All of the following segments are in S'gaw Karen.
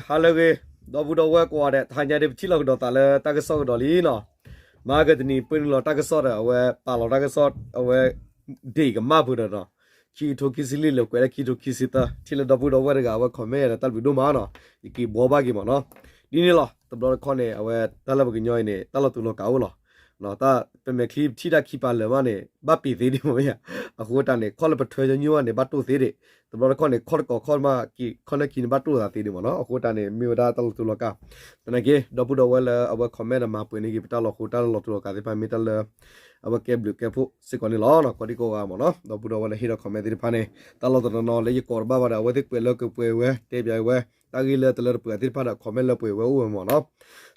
ဟါလၢအဂ့ၤ, ဒီပုၢ်ဒီဝဲၢ်ကိးဂၤဒဲး, တဟါညါဒ်ပထံၣ်လိာ်ကဒီးသးလၢတၢ်ကစီၣ်ကဒီးလံနီၤ. မဟါကတနံၤ ပှဲၤနုာ်လီၤတၢ်ကစီၣ်ဒီး အဝဲပာ်လီၤတၢ်ကစီၣ် အဝဲ ဒ့ၣ်ကမၣ်ပူၤဒီးနီၤ, ခံကထိခံဆံလွံၢ်လၢာ်ကွဲးလၢခံကထိခံဆံသၢ ထံၣ်လၢဒီပုၢ်ဒီဝဲၢ်တဂၤ အဝဲ comment ဒီးတၢ်ဘျုးဒိၣ်မးနီၤ, ယက့ၤဘှီဘၣ်က့ၤမ့ၢ်နီၤ. ဒ်န့ၣ်လီၤ တဘျီတခီၣ်န့ၣ် အဝဲတၢ်လၢပှၤကညီအံၤန့ၣ် တၢ်လီၤတူာ်လီၤကာ်အိၣ်လီၤ. တၢ်ပမဲာ်ချံပထံၣ်တၢ်ခံပာ်လၢာ်မးန့ၣ် ဘၣ်ပ့ၤသ့ဒံးမ့ၢ်ဧါ. အဃိတၢ်န့ၣ် ခီၣ်လၢပထွဲညီနုၢ်ဘၣ်န့ၣ် ဘၣ်တိၢ်သ့ဒံး, တဘျီတခီၣ်န့ၣ် ခီၣ်တကိးခီၣ်မးက့ၤ ခီၣ်နၢခံန့ၣ် ဘၣ်တိၢ်သးသ့ဒံးမ့ၢ်နီၤ. အဃိတၢ်န့ၣ် မ့ၢ်ဝဲဒၣ်တၢ်လီၤတူာ်လီၤကာ်. သနာ်က့ ဒီပုၢ်ဒီဝဲၢ်လၢအဝဲ comment ဒီးမၤပှဲၤန့ၢ်က့ၤပတၢ်လီၤဃိ တၢ်လီၤတူာ်လီၤကာ်သ့ၣ်တဖၣ် မ့ၢ်တၢ်လၢ အဝဲကဲဘျုးကဲဖှိၣ်စ့ၢ်ကီးန့ၣ်လီၤ. ကိးဒံကိးဂၤမ့ၢ်နီၤ, ဒီပုၢ်ဒီဝဲၢ်လၢဟ့ၣ်ဒီး comment သ့ၣ်တဖၣ်န့ၣ် တၢ်လီၢ်တနီၤနီၤလၢယကိးတဘၣ်ဘၣ်ဒီး အဝဲသ့ၣ်ကွဲးလၢကပှဲၤဝဲ တဲပၠးဝဲ တၢ်ဂ့ၢ်လၢတလၢတပှဲၤသ့ၣ်တဖၣ်ဒီး comment လၢပှဲၤဝဲအိၣ်ဝဲမ့ၢ်နီၤ.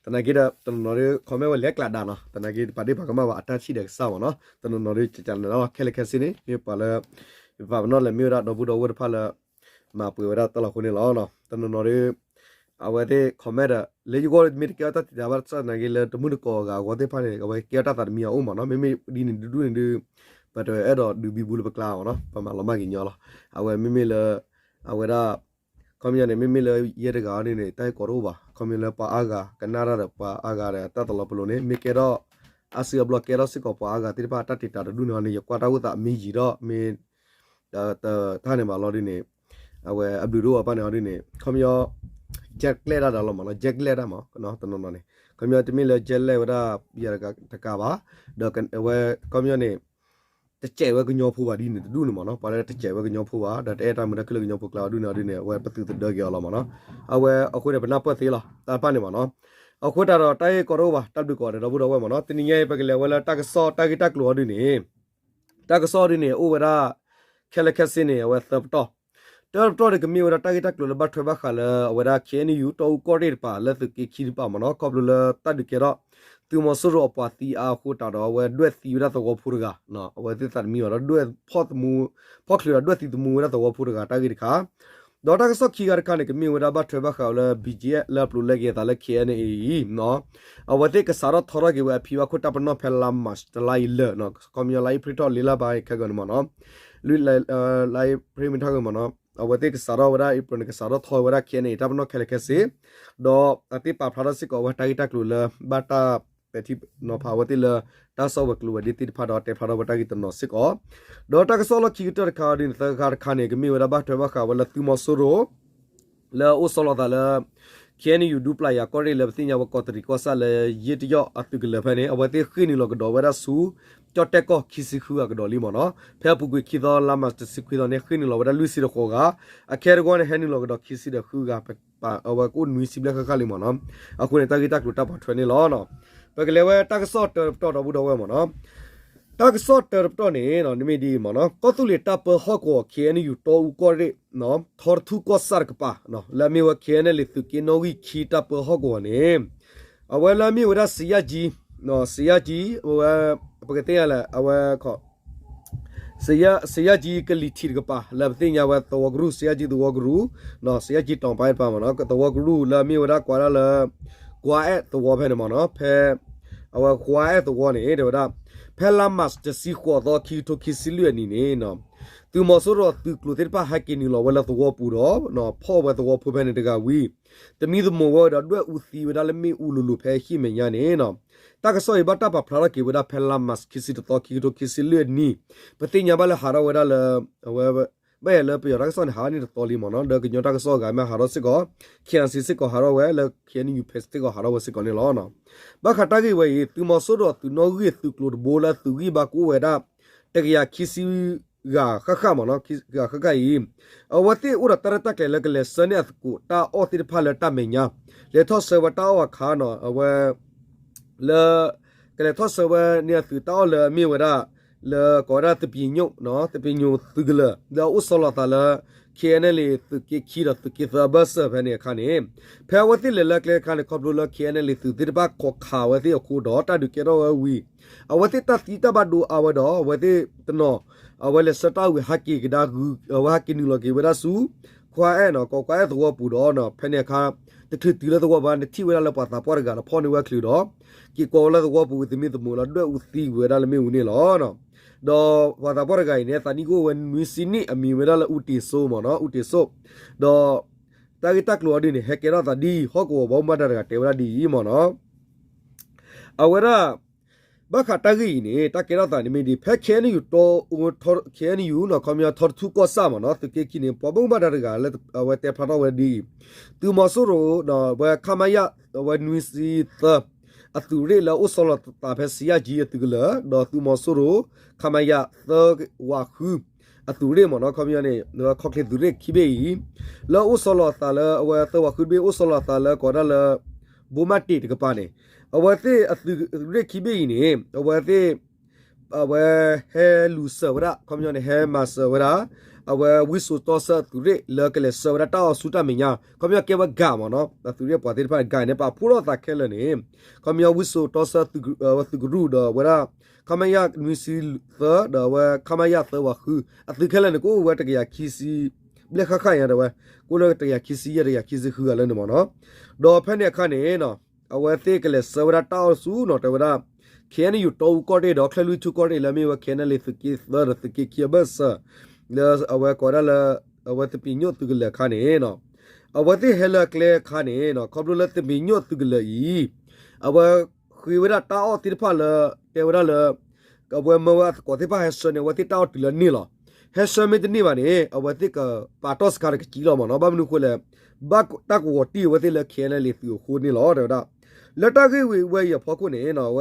သနာ်က့ဒီး တနီၤနီၤဒ် comment ဝဲလဲၤကျးဒါနီၤ, သနာ်က့တပာ်ဒ့ၣ်ပာ်ကမၣ်ဘၣ် အတၢ်ထံၣ်ဒီးကစၢ်မ့ၢ်နီၤ. တနီၤနီၤဒ် ကကနၣ်လီၤ ခဲလၢာ်ခဲဆ့န့ၣ် မ့ၢ်ပှၤလၢ ပာ်ပနီၣ်လၢမ့ၢ်ဝဲဒၣ်ဒီပုၢ်ဒီဝဲၢ်တဖၣ်လၢ မၤပှဲၤဝဲဒၣ်တၢ်လီၤဃိန့ၣ်လီၤ. တနီၤနီၤဒ် အဝဲသ့ၣ် comment ဒီး လၢယဂီၢ်မ့ၢ်တကဲထီၣ်တၢ်တံာ်တာ်ဘၣ်ဆၣ်သနာ်က့ လၢတမုၢ်တကိးအဂၤအဂီၢ်သ့ၣ်တဖၣ်န့ၣ် အဝဲကဲထီၣ်တၢ်သးတမံၤအအိၣ်မ့ၢ်နီၤ. မ့မ့ၢ်ဒ်န့ၣ်ဒုဒုန့ၣ်ဒု ပတအဲၣ်ဒိးဒုးဘံဘူလၢပကျါမ့ၢ်နီၤ, ပမၤလီၤမၢ်က့ၤညီလီၤ. အဝဲမ့မ့ၢ်လၢ အဝဲဒၣ် ခီပညီန့ၣ် မ့မ့ၢ်လၢယဲတဂၤအီၤဒ်န့ၣ် တၢ်ဂ့ၢ်ကီတအိၣ်ဘၣ်. ခီပညီလၢပှၤအါဂၤ ကနၣ်တၢ်ဒီးပှၤအါဂၤဒီး တၢ်တလီၤပလိာ်န့ၣ် မ့ၢ်ကဲထီၣ် အါစုအါဘျီကဲထီၣ်စ့ၢ်ကီးပှၤအါဂၤသ့ၣ်တဖၣ် တၢ်တံာ်တာ်တဒူၣ်န့ၣ်အီၤန့ၣ် ယကွၢ်တၢ်အိၣ်သးအမ့ၢ်ယံာ်ဒီး မ့ၢ် တၢ်န့ၣ်ဘၣ်လီၤဒ်န့ၣ် အဝဲအဘျုးတအိၣ်အပၢ်န့ၣ်အီၤဒ်န့ၣ် ခီပညီ ကဲကျဲၣ်ဒၣ်ဒီးလီၤမ့ၢ်နီၤ, ကဲကျဲၣ်ဒၣ်မ့ၢ် တနီၤနီၤန့ၣ် ခီပညီတမ့ၢ်လၢကဲလဲၣ်ဝဲဒၣ် ယၤတကးဘၣ် ဒီးအဝဲ ခီပညီန့ၣ် တစဲးဝဲကညီဖိဘၣ်ဒ်န့ၣ်တဒူၣ်န့ၣ်မ့ၢ်နီၤ, ပှၤလၢတစဲးဝဲကညီဖိဘၣ် ဒီးတအဲၣ်တၢ်မုာ်တၢ်ခုၣ်လၢကညီဖိကျါအီၤဒ်န့ၣ်အီၤဒ်န့ၣ် အဝဲပသုးသဒၢက့ၤအီၤလီၤမ့ၢ်နီၤ. အဝဲအဃိန့ၣ် ပနၢ်ပၢၢ်သ့လီၤ တၢ်တဖၣ်န့ၣ်မ့ၢ်နီၤ. အဃိသတးဒီး တၢ်ဂ့ၢ်ကီတအိၣ်ဘၣ်တၢ်ဘျုးကီတဒီပုၢ်ဒီဝဲၢ်မ့ၢ်နီၤ, တနံၤညါအံၤ ပကလဲၤဝဲလၢတၢ်ကစီၣ် တၢ်ဂ့ၢ်တၢ်ကျိၤအီၤဒ်န့ၣ် တၢ်ကစီၣ်အီၤဒ်န့ၣ် အိၣ်ဝဲဒၣ် ခဲလၢာ်ခဲဆ့န့ၣ် အဝဲသၢပတီၢ်, တၢပတီၢ်န့ၣ် ကမ့ၢ်ဝဲဒၣ်တၢ်ဂ့ၢ်တၢ်ကျိၤလၢဘၣ်ထွဲဘၣ်ဃးလၢအဝဲဒၣ် KNU တီအူကီၢ်ရ့ၣ်တပၤ လၢသုးက့ခံတပၤမ့ၢ်နီၤ, ခီဖျိလၢတၢ်ဒုးကဲထီၣ် သုးမီၤစိရိၤအပှၤသံအါအဃိသတးဒီး အဝဲဒွဲၣ်သံဝဲဒၣ်သဝီဖိတဂၤ, အဝဲသ့ၣ်သးတမံဘၣ်ဒီး ဒွဲၣ်ဖီၣ်သမူ ဖီၣ်ချုးဒီးဒွဲၣ်သံသမူဝဲဒၣ်သဝီဖိတဂၤတၢ်ဂ့ၢ်တခါ, ဒီးတၢ်ကစီၣ်ခံဂၤတခါန့ၣ် ကမ့ၢ်ဝဲဒၣ်ဘၣ်ထွဲဘၣ်ဃးလၢ BGF လၢအပျိးလဲက့ၤအသးလၢ KNA အံၤ အဝဲသ့ၣ်ကစးထီၣ်ထီထီၣ်က့ၤဝဲအဖံဘၣ်ခိၣ်တၢ်ပနီၣ်ဖဲလါ March တလါအံၤလၢာ်, ခီပညီလါအ့ဖြ့ၣ်ထီၣ်လံလါဘၣ်ခဲကၢန့ၣ်မ့ၢ်နီၤ, လါအ့ဖြ့ၣ်မ့ၢ်ထီၣ်က့ၤမ့ၢ်နီၤ, အဝဲသ့ၣ်ကစးထီၣ်ဝဲဒၣ် April န့ၣ် ကစးထီၣ်ထီဝဲဒၣ် KNA တၢ်ပနီၣ်ခဲလၢာ်ခဲဆ့, ဒီးအသ့ၣ်ပာ်ဖျါထီၣ်စ့ၢ်ကီးဝဲတၢ်ဂ့ၢ်တၢ်ကျိၤလၢ ဘၣ်တၢ်ပဲာ်ထံနီၤဖးဝဲသ့ၣ်လၢ တၢ်ကစီၣ်ဝဲၤကျိၤဝဲၤဒ့သ့ၣ်တဖၣ်ဒီး တဲဖျါထီၣ်ဝဲတၢ်ဂ့ၢ်တနီၤစ့ၢ်ကီး, ဒီးတၢ်ကစီၣ်လီၢ်ခံကတၢၢ်တခါအီၤဒ်န့ၣ် သၢခါတခါန့ၣ် ကမ့ၢ်ဝဲဒၣ်ဘၣ်ထွဲဘၣ်ဃးဝဲလၢသုးမီၤစိရိၤ လၢအအိၣ်ဆီလီၤသးလၢ KNU ဒူပျၢ်ယၤကီၢ်ရ့ၣ်လၢပသ့ၣ်ညါဝဲ ကီးတရံးကီၢ်ဆၣ်လၢယ့ၢ်တယီၣ်အသုးကလၢၤဖဲန့ၣ် အဝဲသ့ၣ်ဃ့ၢ်နုာ်လီၤကဒီးဝဲဒၣ်ဆူ ကၠီၣ်တဲၣ်ကီၢ်ခံဆံဃုဂၤကဒီးလံမ့ၢ်နီၤ, ဖဲအပူၤကွံာ်ခံသီလါမၢ်ၡးတဆံခွံသီန့ၣ် ဃ့ၢ်နုာ်လီၤဝဲဒၣ်လွံၢ်ဆံတဃိးဂၤ, အခဲတဂီၢ်န့ၣ် ဟဲနုာ်လီၤကဒီးခံဆံဒီးဃုဂၤ, အဝဲကအိၣ်နွံဆံဘျဲၣ်ဃၣ်ဃၣ်လံမ့ၢ်နီၤ, အဃိန့ၣ် တၢ်ဂ့ၢ်တၢ်ကျိၤတၢ်ပိာ်ထွဲန့ၣ်လီၤ. ပကလဲၤဝဲတၢ်ကစီၣ်တၢတပတီၢ်ဒီပုၢ်ဒီဝဲၢ်မ့ၢ်နီၤ, တၢ်ကစီၣ်တၢတပတီၢ်န့ၣ် မ့ၢ်ဒ်အံၤမ့ၢ်နီၤ, ကီၢ်သူလ့ၤတၢ်ပၢဟီၣ်ကဝီၤ KNU တီအူကီၢ်ရ့ၣ် ထီတထူၣ်ကီၢ်ဆၣ်တကပၤ လၢအမ့ၢ်ဝဲ KNLA သုးက့နီၣ်ဂံၢ်ခံတၢ်ပၢဟီၣ်ကဝီၤန့ၣ် အဝဲလၢအမ့ၢ်ဝဲဒၣ် စယၣ်ကၠံ, စယၣ်ကၠံ, အဝဲ ပကသ့ၣ်ညါလၢ အဝဲ စယၣ်ကၠံကလံၤထံးတကပၤ လၢပသ့ၣ်ညါဝဲသဝီကရူၢ် စယၣ်ကၠံသဝီကရူၢ်, စယၣ်ကၠံတီၤပၤတပၤမ့ၢ်နီၤ, သဝီကရူၢ်လၢအမ့ၢ်ဝဲဒၣ်ကွၢ်ဒၣ်လၢ ကွၢ်အဲၣ်သဝီဖဲန့ၣ်မ့ၢ်နီၤ, ဖဲ အဝဲကွၢ်အဲၣ်သဝီန့ၣ် တဲဝဲဒၣ် ဖဲလါမၢ်ၡးတဆံဃိးသီ ခံကထိခံဆံလွံၢ်အနံၣ်န့ၣ် သုးမီၤစိရိၤသုးကျိၤသ့ၣ်တဖၣ်ဟဲက့ၤနုာ်လီၤဝဲလၢသဝီပူၤဒီး ဖီၣ်ဝဲသဝီဖိဖဲန့ၣ်တဂၤဝံၤ သမံသမိးဝဲဒီးဒွဲၣ်အူသံဝဲဒၣ်လၢမ့ၣ်အူလိၤလိၤဖဲဟံၣ်မဲာ်ညါန့ၣ် တၢ်ကစီၣ်အံၤဘၣ်တၢ်ပာ်ဖျါထီၣ်က့ၤဝဲဒၣ်ဖဲလါမၢ်ၡးခံဆံတသီ ခံကထိခံဆံလွံၢ်အနံၣ်, ပသ့ၣ်ညါဘၣ်လၢဟးထီၣ်ဝဲဒၣ်လၢ အဝဲ ဘၣ်ယၤလၢပယီၤတၢ်ကစီၣ်န့ၣ် ဟးထီၣ်န့ၢ်တသီလံမ့ၢ်နီၤ, ဒီးကညီတၢ်ကစီၣ်အဂၤမ့ၢ်ဟးထီၣ်စ့ၢ်ကီး, KIC စ့ၢ်ကီးဟးထီၣ်ဝဲလၢ KNU page စ့ၢ်ကီးဟးထီၣ်ဝဲစ့ၢ်ကီးန့ၣ်လီၤ. ဘၣ်ဃးတၢ်ဂ့ၢ်ဝဲအံၤ သုးမီၤစိရိၤသုးနီၣ်ဂံၢ်သုးကျိၤတဘိလၢသုးဂံၢ်ဘါကအိၣ်ဝဲဒၣ် တကယၤခံဆံဂၤဃၣ်ဃၣ်မ့ၢ်နီၤ, ဂၤဃၣ်ဃၣ်အံၤ အဝဲသ့ၣ်အိၣ်ဒီးတၢ်ရဲၣ်တၢ်ကျဲၤလၢကလဲၤဆှၢန့ၢ်အသကိးတၢ်အီၣ်သ့ၣ်တဖၣ်လၢတၢ်မဲာ်ညါ, လဲၤထီၣ်ဆှၢဝဲတၢ်အီၣ်အခါနီၤ, အဝဲ လၢ ကလဲၤထီၣ်ဆှၢဝဲန့ၢ်အသုးတၢ်အီၣ်လၢအမ့ၢ်ဝဲဒၣ် လၢကိးဝဲဒၣ်သပံၤညိၣ်, သပံၤညိၣ်သုးကလၢၤ လၢအအိၣ်ဆီလီၤသးလၢ KNLA သုးက့ခံဒီးသုးက့သၢအဘၢၣ်စၢၤဖဲန့ၣ်အခါန့ၣ်, ဖဲအဝဲသ့ၣ်လဲၤလၢကျဲအခါန့ၣ် ခီဖျိလၢ KNLA သုးသ့ၣ်တဖၣ်ခိးခးဝဲသ့ၣ်အဃိဒီး တၢ်ဒုးကဲထီၣ်ဝဲဝံၤ အဝဲသ့ၣ်တၢ်သံတၢ်ဘၣ်ဒိအါဝဲဒီး အဝဲသ့ၣ်တနီၤ အဝဲလဲၤဆှၢတၢ်ဝံၤဟဲက့ၤကဒါဂုၤ အဝဲဟဲက့ၤနုာ်လီၤက့ၤဝဲဒၣ်ဆူ ခွါအဲၣ်နီၤ, ကိးခွါအဲၣ်သဝီပူၤဒီး ဖဲန့ၣ်အခါ တချုးတုၤလၢသဝီပူၤ နထံၣ်ဝဲဒၣ်လၢပှၤသးပှၢ်တဂၤဒီးဖီၣ်န့ၢ်ဝဲချုးဒီး က့ၤကွၢ်ဝဲလၢသဝီပူၤဝံၤ သမံသမိးလၢဒွဲၣ်အူသံဝဲဒၣ်လၢမ့ၣ်အူန့ၣ်လီၤ. ဒီးပှၤသးပှၢ်တဂၤအံၤန့ၣ် သးနံၣ်ကအိၣ်ဝဲနွံဆံနံၣ် အမံၤဝဲဒၣ်လၢ အူတ့ၤစိမ့ၢ်နီၤ, အူတ့ၤစိ, ဒီး တၢ်ဂ့ၢ်တၢ်ကျိၤအီၤဒ်န့ၣ် ဟဲကဲထီၣ်သးဒ်အံၤ ဟီၣ်ကဝီၤဘီမုၢ်ဘၣ်ဒါတဂၤတဲဝဲဒၣ်ဒ်အံၤမ့ၢ်နီၤ. အဝဲဒၣ် ဘၣ်ဃးတၢ်ဂ့ၢ်အံၤန့ၣ် တၢ်ကဲထီၣ်သးန့ၣ်မ့ၢ်ဒ် ဖဲ KNU တီ KNU နီၤ ခီပညီ ထီတထူၣ်ကီၢ်ဆၣ်မ့ၢ်နီၤ သုးက့ခံန့ၣ် ပှၤဘၣ်မူဘၣ်ဒါတဂၤလၢအဝဲတဲဖျါထီၣ်ဝဲဒ်အံၤ, သုးမီၤစိရိၤဒီးအဝဲ ခမရ အဝဲနွံဆံသၢ အသုးရ့ၣ်လၢအအိၣ်ဆီလီၤသးဖဲစံယၣ်ကၠံအသုးကလၢၤ ဒီးသုးမီၤစိရိၤ ခမရ သၢဝးဃု အသုးရ့ၣ်မ့ၢ်နီၤ ခီပညီန့ၣ် ခီၣ်ချ့သုးရ့ၣ်ခံဘ့ၣ်အံၤ လၢအအိၣ်ဆီလီၤအသးလၢအဝဲသၢဝးဃုတဘ့ၣ် အိၣ်ဆီလီၤအသးလၢကိးဒၣ်လၢ ဘိမၣ်တ့ၢ်တကပၤန့ၣ် အဝဲသ့ၣ်အသုးရ့ၣ်ခံဘ့ၣ်အံၤန့ၣ် အဝဲသ့ၣ် အဝဲဟဲလူၤစၢၤဝဲဒၣ် ခီပညီန့ၣ် ဟဲမၤစၢၤဝဲဒၣ် အဝဲဝံစိာ်တီဆၢအသုးရ့ၣ်လၢကလဲၤဆှၢဝဲဒၣ်တၢ်အီၣ်ဆူတၢ်မဲာ်ညါ ခီပညီကဲဝဲ guard မ့ၢ်နီၤ အသုးရ့ၣ်ပှၤသ့ၣ်တဖၣ်န့ၣ် guard န့ၣ် ပာ်ဖှိၣ်ထီၣ်သးခဲလၢာ်န့ၣ် ခီပညီဝံစိာ်တီဆၢ သုးကရူၢ်ဒီးဝဲဒၣ် ခမရ နွံဆံသၢ ဒီးအဝဲ ခမရ သၢဝးဃု အသုးခဲလၢာ်န့ၣ် ကအိၣ်ဝဲတကယၤခံဆံ ဘျဲၣ်ဃၣ်ဃၣ်ညါတဲဝဲ ကအိၣ်လၢတကယၤခံဆံယဲၢ် တကယၤခံဆံဃုဂၤလၢန့ၣ်မ့ၢ်နီၤ. ဒီးဖဲန့ၣ်အခါန့ၣ် အဝဲသ့ၣ်ကလဲၤဆှၢဝဲဒၣ်တၢ်အီၣ်ဆူနီၤ တဲဝဲဒၣ် KNU တီအူကီၢ်ရ့ၣ်ဒီး ချၢၣ်လွံၢ်ထူၣ်ကီၢ်ရ့ၣ်လၢမ့ၢ်ဝဲ KNLA သုးက့သၢဒီးသုးက့ခံအဘၢၣ်စၢၤ လၢအဝဲကိးဒၣ်လၢ အဝဲသပ့ၤညိၣ်သုးကလၢၤအခါန့ၣ် အဝဲသ့ၣ်ဟဲလၢကျဲအခါန့ၣ် ခီဖျိလၢသပ့ၤညိၣ်သုးကလၢၤအံၤ အဝဲဃ့ဝဲဒၣ်တၢ်အီၣ်သ့ၣ်တဖၣ်လၢ တဲဝဲဒၣ်လၢ အဝဲမၢဝဲအသကိးသ့ၣ်တဖၣ်ဟဲဆှၢန့ၣ် အဝဲသ့ၣ်တၢ်အီၣ်တုၤလၢန့ၢ်လီၤ. ဟဲဆှၢမ့ၢ်တန့ၢ်ဘၣ်န့ၣ် အဝဲသ့ၣ်ကပာ်တီၢ်စခါတကစံလီၤမ့ၢ်နီၤ. ဘၣ်မနုၤအဃိလဲၣ် ဘၣ်တၢ်ကဝီၤတံၢ်အဝဲသ့ၣ်လၢ KNLA သုးအဃိန့ၣ်လီၤ တဲဝဲဒၣ်. လၢတၢ်ဂ့ၢ်ဝဲအံၤအဖီခိၣ်န့ၣ် အဝ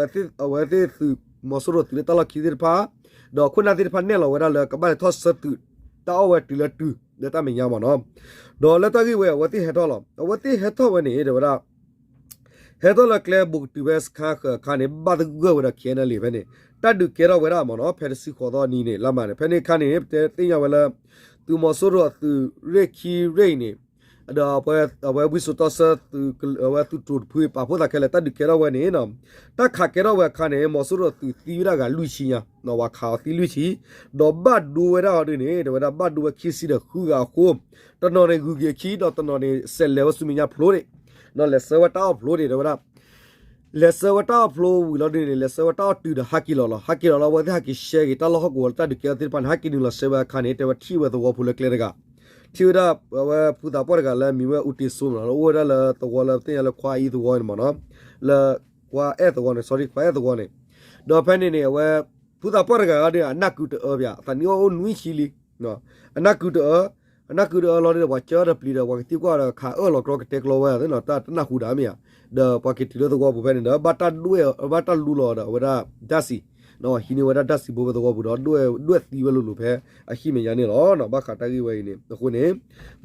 ဲသ့ၣ်သုးမီၤစိရိၤသုးလၢတၢ်လီၢ်ခံသ့ၣ်တဖၣ် ဒီးခိၣ်နၢ်သ့ၣ်တဖၣ်နဲၣ်လီၤဝဲဒၣ်လၢကဘၣ်လဲၤထီၣ်ဆၢသုး တၢ်အီၣ်ဝဲတုၤလၢတုၤ လၢတၢ်မဲာ်ညါမ့ၢ်နီၤ. ဒီးလၢတၢ်ဂ့ၢ်ဝဲအဝဲသ့ၣ်ဟဲထီၣ်လီၤ. အဝဲသ့ၣ်ဟဲထီၣ်ဝဲန့ၣ် တဲဝဲဒၣ် ဟဲထီၣ်လၢကျဲဘူးကတုၤဖဲစခါဃၢၤအခါန့ၣ် ဘၣ်သဂၢၢ်ဝဲဒီး KNLA ဖဲန့ၣ် တၢ်ဒုးကဲထီၣ်ဝဲဒၣ်မ့ၢ်နီၤ ဖဲတဆံဃိးသီနံၤန့ၣ် လါမးန့ၣ် ဖဲန့ၣ်အခါန့ၣ် ပတဲသ့ၣ်ညါဝဲလၢ သုးမီၤစိရိၤအသုးရ့ၣ်ခံရ့ၣ်အံၤန့ၣ် ဒီးအဝဲဝံစိာ်တီဆၢ အဝဲသုးတြိၤတဖုပာ်ဖှိၣ်သးခဲလၢာ် တၢ်ဒုးကဲထီၣ်ဝဲန့ၣ် တၢ်ခးကဲထီၣ်ဝဲအခါန့ၣ် မီၤစိရိၤသုးသံဝဲဒၣ်ဂၤလွံၢ်ဆံညါ ဝၤခးအီၤသံလွံၢ်ဆံ ဒီးဘၣ်ဒိဝဲဒၣ်အီၤဒ်န့ၣ် တဲဝဲဒၣ်ဘၣ်ဒိဝဲခံဆံဒီးဃုဂၤအဃိ တနီၤန့ၣ်ဂုၤက့ၤခံ ဒီးတနီၤန့ၣ် စဲးလဲၤဝဲဆူမဲာ်ညါဖျိဒံး ဒီးလဲၤဆှၢဝဲတၢ်အီၣ်ဖျိဒံး တဲဝဲဒၣ် လဲၤဆှၢဝဲတၢ်အီၣ်ဖျိဝံၤလီၤဒ်န့ၣ် လဲၤဆှၢဝဲတၢ်အီၣ်တုၤဒီးဟးက့ၤလီၤလီၤ. ဟးက့ၤလီၤလီၤ အဝဲသ့ၣ်ဟးက့ၤရှဲက့ၤတၢ်လီၢ်ဟီၣ်ကဝီၤလၢတၢ်ဒုးကဲထီၣ်သ့ၣ်တဖၣ်န့ၣ် ဟးက့ၤနုာ်လီၤရှဲဝဲအခါန့ၣ် တဲဝဲထံၣ်ဝဲသဝီဖိလၢကျဲတဂၤ ထံၣ်ဝဲဒၣ်အဝဲဖုသးပှၢ်တဂၤလၢမံၤဝဲအူတ့စိမ့ၢ်နီၤ လၢအိၣ်ဝဲဒၣ်လၢသဝီလၢပသ့ၣ်ညါလၢခွါအံသဝီန့ၣ်မ့ၢ်နီၤ လၢခွါအဲၣ်သဝီန့ၣ် sorry ခွါအဲၣ်သဝီန့ၣ် ဒီးဖဲန့ၣ်န့ၣ် အဝဲ ဖုသးပှၢ်တဂၤဂၤဒီး အနၢ်ကုတအၢဘၣ် သးနံၣ်အိၣ်အိၣ်နွံဆံလံ အနၢ်ကုတအၢ အနၢ်ကုတအၢလီၤဒီး ပှၤကၢဒီးပျံၤဒီး ပှၤကသံကွၢ်ဒီး ခးအၢၣ်လီၤကြီကတဲကျီဝဲသ့ၣ်နီၤ တၢ်တနၢ်ဟူဒၣ်မ့ၢ်ဧါ ဒီးပှၤက့ၤတုၤလၢသဝီပူၤဖဲန့ၣ်ဒီး ဘၣ်တၢ်ဒွဲၣ် ဘၣ်တၢ်လူလီၤဒီး အဝဲဒၣ်ဓာတ်ဆီ ဟံးန့ၢ်ဝဲဒၣ်ဓာတ်ဆီဘိဖဲသဝီပူၤဒီး ဒွဲၣ်သံဝဲလိၤလိၤဖဲအဟံၣ်မဲာ်ညါန့ၣ်လီၤ. ဘၣ်ဃးတၢ်ဂ့ၢ်ဝဲအံၤန့ၣ် အဃိန့ၣ်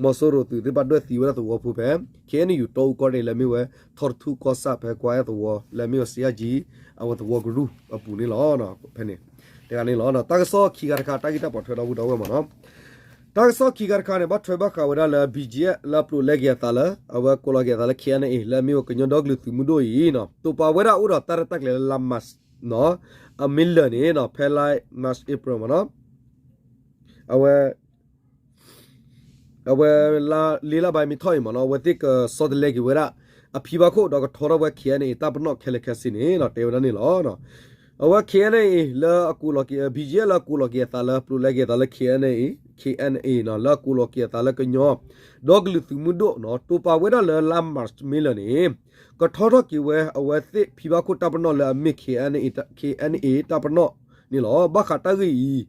မီၤစိရိၤသုးသ့ၣ်တဖၣ်ဒွဲၣ်သံဝဲဒၣ်သဝီဖိဖဲ KNU တီအူကီၢ်ရ့ၣ်လၢမ့ၢ်ဝဲ ထီတထူၣ်ကီၢ်ဆၣ်ဖဲကွၢ်အဲၣ်သဝီ လၢမ့ၢ်ဝဲစံယၣ်ကၠံ အဝဲသဝီကရူၢ်အပူၤန့ၣ်လီၤ. ဖဲန့ၣ် တဂၤန့ၣ်လီၤ. တၢ်ကစီၣ်ခံခါတခါ တၢ်ဂ့ၢ်တၢ်ပိာ်ထွဲဒီပုၢ်ဒီဝဲၢ်မ့ၢ်နီၤ တၢ်ကစီၣ်ခံခါတခါန့ၣ် ဘၣ်ထွဲဘၣ်ဃးဝဲဒၣ်လၢ BGF လၢအပျိာ်လဲက့ၤအသးလၢ အဝဲကိးလီၤက့ၤအသးလၢ KNA လၢအမ့ၢ်ဝဲကညီဒီကလုာ်သုးမုၢ်ဒိၣ်အံၤနီၤ တိာ်ပာ်ဝဲဒၣ်အိၣ်ဒီးတၢ်ရဲၣ်တၢ်ကျဲၤလၢလါမးနီၤ အမ့ၢ်လၢာ်န့ၣ်နီၤ ဖဲလါ March April မ့ၢ်နီၤ အဝဲ အဝဲလါလ့လါဘၣ်မ့ၢ်ထီၣ်အံၤမ့ၢ်နီၤ အဝဲသ့ၣ်ကဆီတလဲက့ၤဝဲဒၣ် အဖံဘၣ်ခိၣ်ဒီးကထီထီၣ်ဝဲ KNA တၢ်ပနီၣ်ခဲလၢာ်ခဲဆ့န့ၣ်နီၤ တဲဝဲဒၣ်န့ၣ်လီၤ. အဝဲ KNA လၢအကိးလီၤက့ၤ BGF လၢအကိးလီၤက့ၤအသးလၢပျိာ်လဲက့ၤအသးလၢ KNA KNA နီၤ လၢအကိးလီၤက့ၤအသးလၢကညီ ဒီကလုာ်သုးမုၢ်ဒိၣ်နီၤ တိာ်ပာ်ဝဲဒၣ်လၢလါ March မ့ၢ်လၢာ်န့ၣ် ကထီထီၣ်က့ၤဝဲအဝဲသ့ၣ်ဖံဘၣ်ခိၣ်တၢ်ပနီၣ်လၢအမ့ၢ် KNA တၢ်ပနီၣ်န့ၣ်လီၤ. ဘၣ်ဃးတၢ်ဂ့ၢ်အံၤ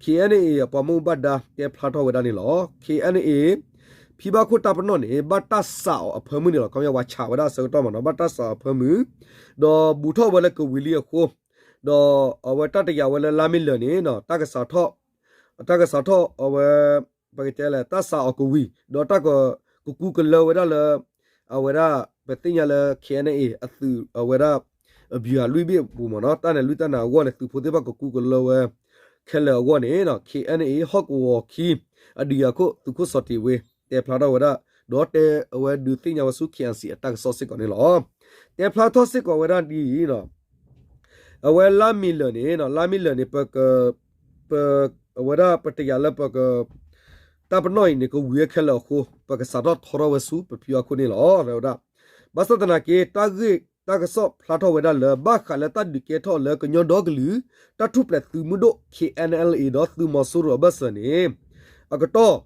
KNA အပှၤမူဘၣ်ဒါတဲဖျါထီၣ်ဝဲဒၣ်န့ၣ်လီၤ. KNA ဖံဘၣ်ခိၣ်တၢ်ပနီၣ်န့ၣ် ဘၣ်တၢ်စးအီၤအဖၢမုၢ်န့ၣ်လီၤ. ခီပညီပှၤဆးဝဲဒၣ်အဆၢကတီၢ်မ့ၢ်နီၤ ဘၣ်တၢ်စးအီၤအဖၢမုၢ် ဒီးဘူးထီၣ်ဝဲလၢကဝံၤလံအဃိ ဒီးအဝဲတၢ်တယာ်ဝဲလၢလါမ့ၢ်လၢာ်န့ၣ်နီၤ တၢ်ကစးထီၣ် တၢ်ကစးထီၣ်အဝဲ ပကတဲလဲၣ် တၢ်စးအီၤကဝံၤ ဒီးတၢ်က ကကူကလၢဝဲဒၣ်လၢ အဝဲဒၣ် ပသ့ၣ်ညါလၢ KNA အသုးအဝဲဒၣ် အဗျူဟာလွံၢ်ဘ့ၣ်အပူၤမ့ၢ်နီၤ တၢ်နဲၣ်လွံၢ်တၢ်နဲၣ်အဂီၢ်န့ၣ် သုးဖိသ့ၣ်တဖၣ်ကကူကလၢဝဲ ခဲလၢာ်အဂီၢ်န့ၣ်နီၤ KNA ဟီၣ်ကဝီၤခံ အဒုးယၤခိၣ် သုးခိၣ်စီၤတ့ၤဝ့ တဲဖျါထီၣ်ဝဲဒၣ် ဒီးတဲအဝဲဒုးသ့ၣ်ညါဝဲဆူ KIC အတၢ်ကစီၣ်စ့ၢ်ကီးန့ၣ်လီၤ. တဲဖျါထီၣ်စ့ၢ်ကီးဝဲဒၣ်ဒ်အံၤနီၤ အဝဲလါမ့ၢ်လၢာ်န့ၣ်နီၤ လါမ့ၢ်လၢာ်န့ၣ် ပ ပ အဝဲဒၣ်ပတယာ်လၢပက တၢ်ပနီၣ်အံၤန့ၣ် ကဝံၤဝဲခဲလၢာ်အဃိ ပကစးထီၣ်ထီထီၣ်ဝဲဆူ ပဖံဘၣ်ခိၣ်န့ၣ်လီၤ တဲဝဲဒၣ်. ဘၣ်ဆၣ်သနာ်က့ တၢ်ဂ့ၢ် တၢ်ကစီၣ်ဖျါထီၣ်ဝဲဒၣ်လၢ ဘၣ်ဃးလၢတၢ်ဒုးကဲထီၣ်လၢကညီဒီကလုာ် တၢ်ထူၣ်ဖျဲးသုးမုၢ်ဒိၣ် KNLA ဒီးသုးမီၤစိရိၤအဘၢၣ်စၢၤန့ၣ် အကတီၢ်